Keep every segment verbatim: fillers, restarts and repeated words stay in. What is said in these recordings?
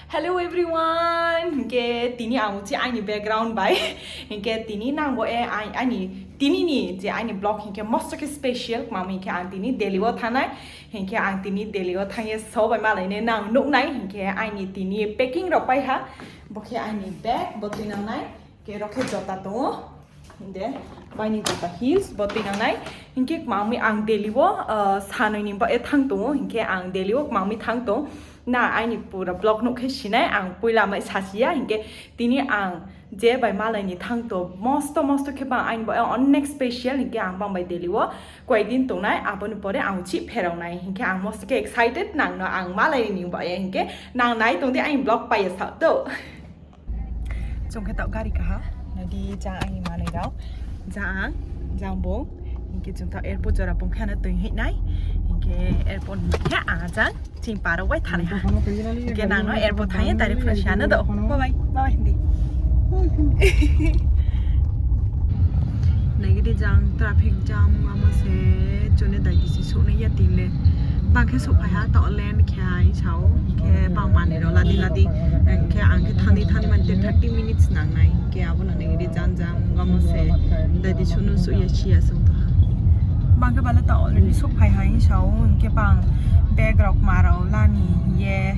Hello everyone, hinkhe tini ang uchi aini background bai, hinkhe tini nangbo e ai-, aini tini ni je aini vlog hinkhe mosto khe special, mami hinkhe ang tini Delhi o thanai, hinkhe ang tini Delhi o thangye so bai malaine nang nuknai, hinkhe aini tini packing rok paiha, bo khe aini bag, bo twi nangnai. Ke rok khe jota tongo. Hinde, baini jota heels bo twi nangnai. Hinkhe kwmangmi ang Delhi o, ah, sanwi ni ba e thang tongo. Hinkhe ang Delhi o kwmangmi thang tong. Na, aini pura vlog nuk khe sinai. Ang puila mai sasiya. Hinkhe tini ang je bai malai ni thang to. Mosto, mosto khe bang aini bo, eh, onek special. Hinkhe ang bang bai Delhi o koi din tongnai. Aboni pore ang uchi pherawnai. Hinkhe ang mosto khe excited. Nang no ang malai ni ba e. Hinkhe nang nai tong di aini vlog pai ya sa to. Chwng khe tok gari kaha, nadi jang ani manwi rok, jang, jang bung, hinkhe chwng tok airport jora bung kheno twi hinai, hinkhe airport hinkhe ah jang chini parok bai thanai ha, hinkhe nangno airport thangya direct phano siya no do, bye bye, bye bye hindi. Nagidi jang traffic jam ama se chone dai disi soknai ya tinle, bangkhe sok phai ha to lane. Khe ai sao, khe bang manwi rok ladi ladi, khe ang khe thani thani mante thirty minutes nangnai, khe abono nini jan jan wngamo se, dadi sunu suya siya sung to ha. Bang khe bale ta already sok phai hai sao, khe bang bag rok ma rok lani ye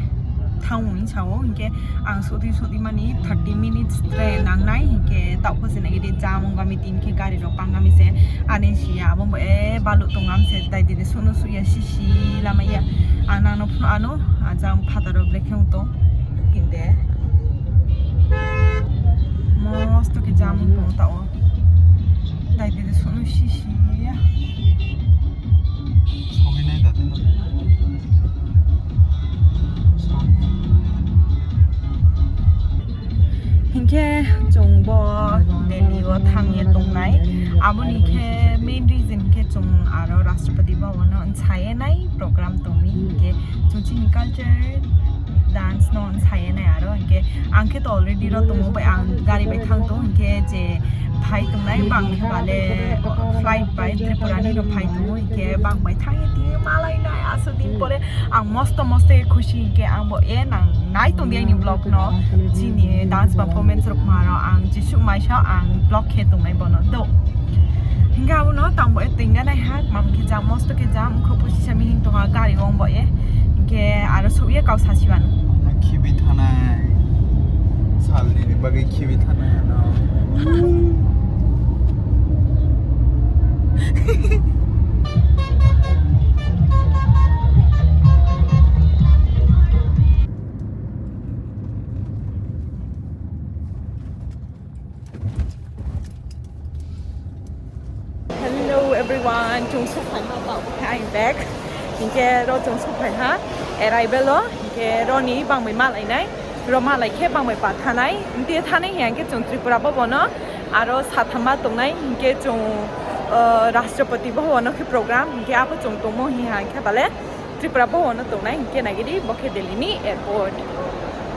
thango sao, khe ang sodi sodi mani thirty minutes tre nangnai, khe tao kho se nini jam wngami tin khe gari rok pangami se, ani siya abo e balu tongam se, dai dini sunu suya si. Si lama ya, ang nangno phunu ano, ah, jang phataro brekhe wng tong, hinde. Mosto khe jam wng tong tao. Dai dede sono sisi ya. Hinkhe chwng bo Delhi o thangye tongnai. Aboni khe main reason khe chwng aro Rashtrapati Bhavan o saye nai program tongmi. Hinkhe chwng chini culture dance no saye nai aro. Hinkhe ang khe to already ro tongo bai ang gari bai thang tong. Hinkhe je phai tongnai bang khe bale flight bai Tripura ni no phai tongo. Hinkhe bang bai thangye tini malai nai aso din pore. Ang mosto mosto khe khushi hinkhe ang bo e nang nai tong di ani vlog no, chini dance performance rok ma rok ang jisuk maisa ang vlog khe tongnai bono do. Hinkhe abono tang bo e tingna nai ha, mam khe jam mosto khe jam khok pusi sami hing tonga gari wng bo e. Hinkhe aro suk ye kau sasi mano. Khibi thanai. Salni bagwi khibi thanai ano. Hello everyone, chwng suk phai ma ba khe aing bag. Hinkhe ro chwng suk phai ha arrival o, hinkhe roni bangbai malai nai, ro malai khe bangbai pa thanai. Hinkhe thanai hiya khe chwng Tripura Bhavan o aro sathama tongnai, hinkhe chwng, uh, Rashtrapati Bhavan o khe program, hinkhe abo chwng tongmo hiya khe bale. Tripura Bhavan o tongnai hinkhe nagidi bo khe Delhi ni airport.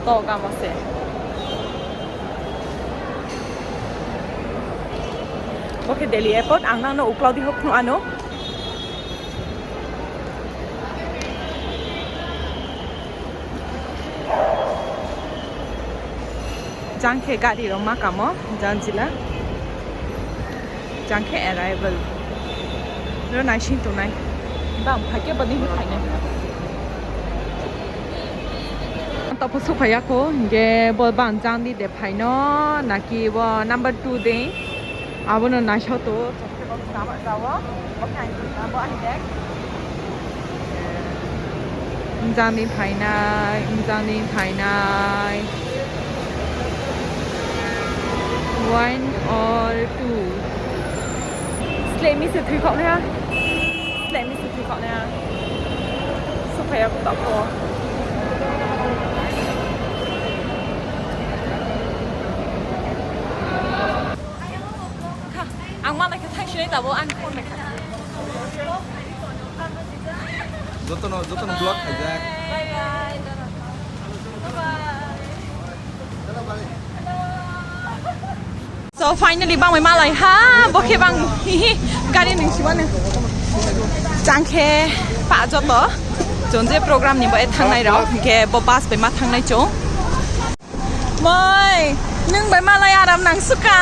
To gamo se. Bo khe Delhi airport, ang nangno uklao di hok phunu ano. Jang khe gari rok ma kamo, jang jila. Jang khe arrival. Ro naising tongnai. Bang phai khe bani hi phainai. Tapo suphaiya kho, hinkhe bo bang jang di de phaino, naki bo number two de. Abono naisao to. Jani phainai, jani phainai. One or two. Slemi se thwi khoknai ha. Slemi se thwi khoknai ha. Suphaiya ko tako. Ang ma naikhe thangsinai tabuk ani phone naikha. Jotono, jotono vlog khaijak. Bye bye. Bye bye. So finally bangbai malai ha, bo khe bang hihi gari ning sibano. Jang khe pa joto. Chwng je program ni bo e thangnai rok, hinkhe bo bus bai ma thangnai chwng. Moi, nwng bai malai aram nang suka.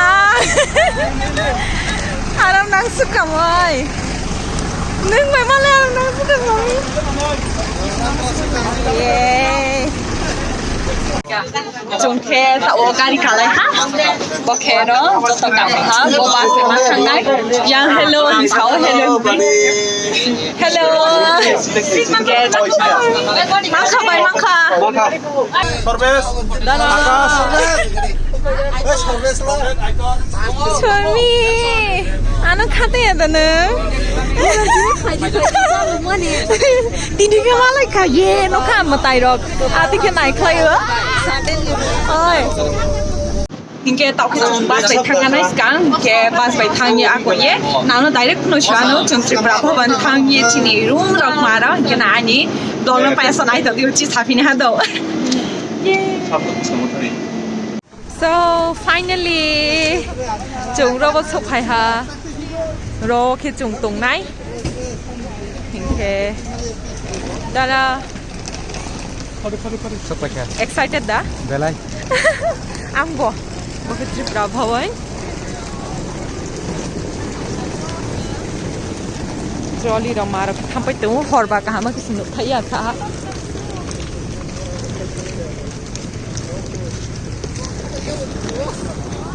Aram nang suka moi. Nwng bai malai aram nang suka moi. Yay. Chwng khe ta o gari kalai ha. Bo khe no joto kama ha. Bo bus ma thangnai. Yang hello, sao hello. Hello. Mangkha bai mangkha. Sorbesh, Akash. Sormi, ano khate ya dana. Tini ke malai kha ye no kha matai rok. Ati ke nai khlai o. Oi. Hinkhe tok khe chwng bus bai thangna nai swkang, hinkhe bus bai thangye ako ye, nangno direct phunuk si ano, chwng Tripura Bhavan thangye chini room rok maro, hinkhe na ani vlog no paisa nai tongdi, uchi saphini ha do. So, finally, chwng rogo sophai ha, ro khe chwng tongnai, hinkhe, dara, Excited da? Belai. Ang bo. Bo khe Tripura Bhawan. Trolley rok ma rok thampai tongo, hor ba kaham khe swngo thai ya kha.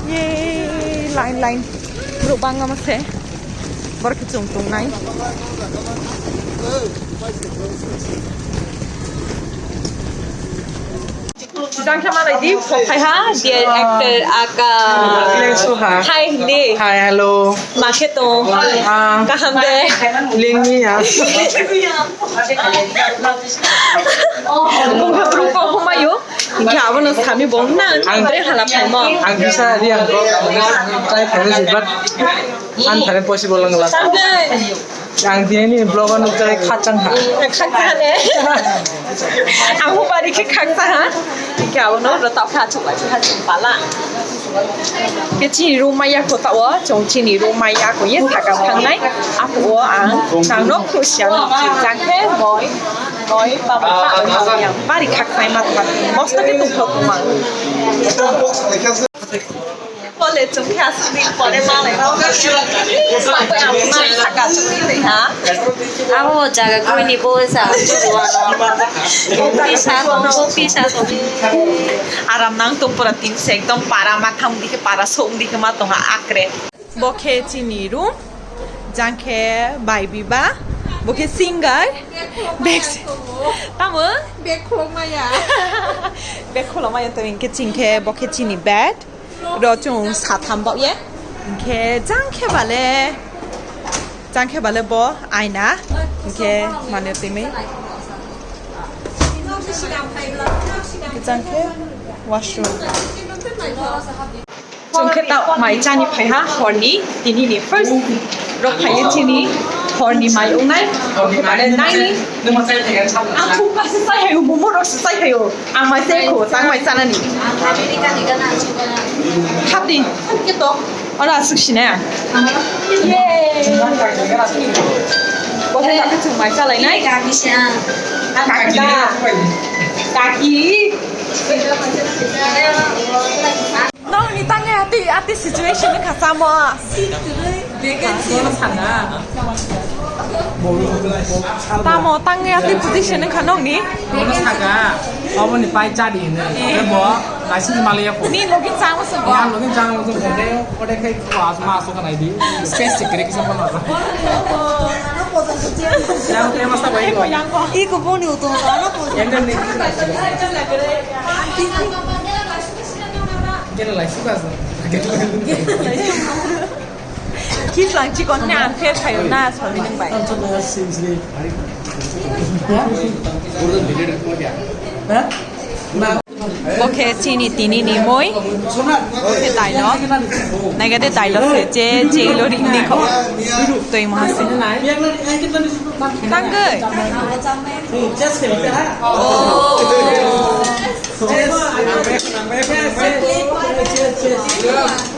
Ye, line, line. Borok bangma se. Borok khe chwng tongnai. Jang khe malai di, phai ha, dear actor Akash. Hi, hindi. Hi, hello. Ma khe tong? Ah. Kaham de? Lingni ya. Bung khe bung kok humayo. Hinkhe abono sami bong nang, ang dre hala phaimo. Ang bisa di ang kok, try phaimo si, but ang thani possible wngla. Ang dini vlog o nukjagwi khakchang ha. Khakchang ha ne? Ang bo bari khe khakchang ha. Hinkhe abono rwtap kha, chwng bai kha, chwng pala. Khe chini room maya kho ta o, chwng chini room maya kho ye thaka thangnai. Apo o ang nangno khusi ang jang khe moi. Oi, baba, bari khaknai ma thar. Mosto khe tongthok tongma. Pole chwng khe aswk din pore malai rok. Sakoi amo nang saka chwng twi ha. Abo jaga koini bo sa. Office ha, office ha. Aram nang tong pura tin se ekdom para ma tham dikhe para song dikhe ma tong ha akre. Bo khe chini room, jang khe bai biba, bo khe singer, bag se-, tamo? Bag khulok maya. Bag khulok maya to hinkhe ching khe bo khe chini bed, ro chwng satham bao ye, hinkhe jang khe bale, jang khe bale bo aina, hinkhe mane timi, jang khe washroom. Chwng khe ta mai chani phai ha horni, tini ni first rok phai chini horni mai wngnai, horni mai naini. Ang thuk kasi sai hayo, momo rok sai hayo, ang mai sai kho, tang mai chanani. Hapdi, hapdi to, ora aswk sina. Yay. Bo khe ta khe chwng mai chalai nai. Kaki se ang. Kaki. Kaki. Nokni tangwi ati, ati situation wngkha samo. Tamo tangwi ati position wngkha nokni? Bono saka, aboni pai chadi hinwi. Bo naising malaya ko. Ni logi chang se bo. Ya logi chang se bo. Ode kai ko as ma so kanai di. Space secret kisa bono. Yang tema sa bai ko. Iko boni uto ano ko. Yang ni. Kena lai suka sa. Kislang chikon ne unfair khayo na sami nang bai. Bo khe chini tini ni moi. Bo khe dailo. Naigade dailo se je je lo ri ni kho. Toi mo hase. Tangoi. Oh.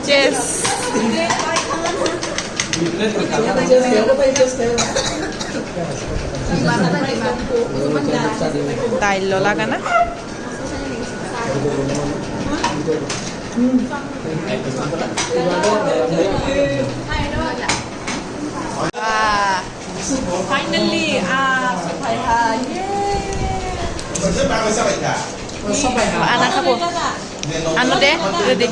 Chess. Dail lo lagana. Ah, finally, ah, sopai ha, yay. Ana kabo. Ano de, ready.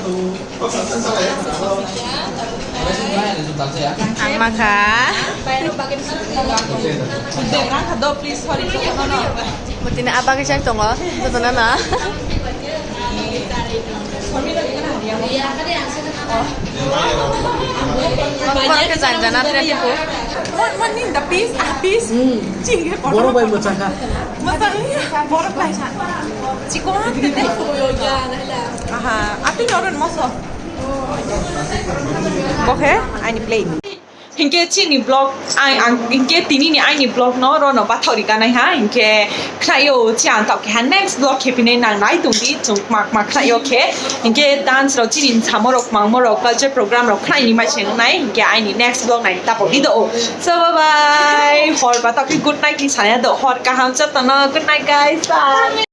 Ang maka. Please, sorry, no, no. Mutini abang kisa tongo, joto na na. Mangkuk ke jan jan atre ko. One, one in the piece, a piece. Ching ke borok bai mochang kha. Mochang ni borok bai sa. Chikon te te. Aha, api noron moso. Bo khe aini plate. Hinkhe chini vlog, ang, ang, hinkhe tinini aini vlog no rono bathori ganai ha, hinkhe khnaio chi ang tok keha next vlog khepinai nang nai tongdi, chwng mak mak khnaio khe, hinkhe dance rok chini samo rok mangmo rok culture program rok khnaini mai se nai, hinkhe aini next vlog nai tapo di do. So bye bye, hor ba tok good night ni sanai do, hor kaham jotono, good night guys, bye.